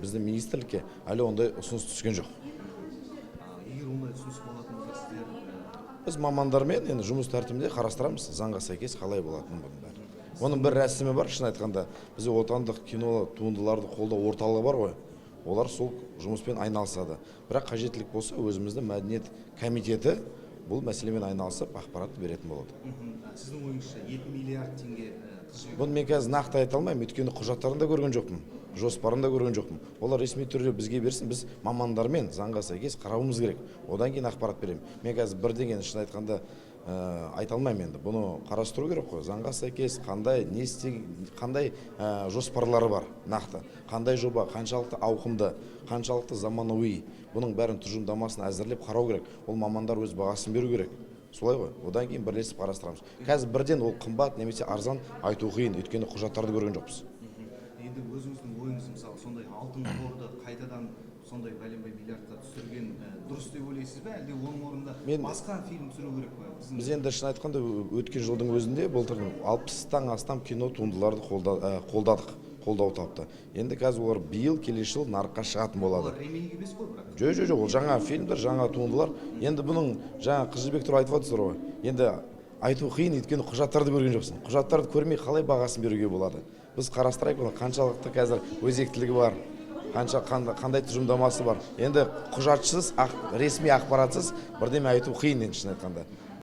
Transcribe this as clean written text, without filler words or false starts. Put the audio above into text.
Біздің министрлікке әлі ондай ұсыныс түскен жоқ. Егер ондай ұсыныс болатын болса, сіздер Біз мамандармен енді жұмыс тәртібінде қарастырамыз, заңға сәйкес қалай болатынын бұның бәрі. Оның бір рәсімі бар, шын айтқанда. Бізде отандық кино туындыларды қолдау орталығы бар ғой, олар сол жұмыспен айналысады. Бірақ қажеттілік болса, өзіміздің мәдениет комитеті бұл мәселемен айналысып, ақпарат беретін болады. Сіздің ойыңызша, 2 миллиард теңге Қыз Жібек Бұны мен қазір нақты айта алмаймын, өйткені құжаттарын да көрген жоқпын, жоспарын да көрген жоқпын. Олар ресми түрде бізге берсін, біз мамандармен заңға сәйкес қарауымыз керек, одан кейін ақпарат беремін. Мен қазір бірдеңені, шын айтқанда, айта алмаймын. Енді бұны қарастыру керек қой, заңға сәйкес қандай, не істе, қандай жоспарлары бар нақты, қандай жоба, қаншалықты ауқымды, қаншалықты заманауи, бұның бәрін тұжырымдамасын әзірлеп қарау керек. Ол мамандар өз бағасын беру керек, солай ғой. Одан кейін бірлесіп қарастырамыз. Қазір бірден ол қымбат немесе арзан айту қиын, өйткені құжаттарды көрген жоқпыз. Енді өзіңіздің ойыңыз, мысалы, сондай Алтын қорды қайтадан сондай бәленбай миллиардқа түсірген дұрыс деп ойлайсыз ба, әлде оның орнында басқа фильм түсіру керек па біздің? Біз енді, шын айтқанда, өткен жылдың өзінде, былтырдың 60-тан астам кино туындыларды қолдадық, қолдау тапты. Енді қазір олар биыл, келесі жылы нарыққа шығатын болады. Олар ремейк емес қой бірақ. Жоқ, ол жаңа фильмдер, жаңа туындылар. Енді бұның жаңа Қыз Жібек туралы айтып жатырсыздар ғой, енді айту қиын, өйткені құжаттарды көрген жоқсың. Құжаттарды көрмей қалай бағасын беруге болады? Біз қарастырайық оны, қаншалықты қазір өзектілігі бар, қанша, қандай тұжырымдамасы бар. Енді құжатсыз, ресми ақпаратсыз бірдеме айту қиын енді, шын айтқанда.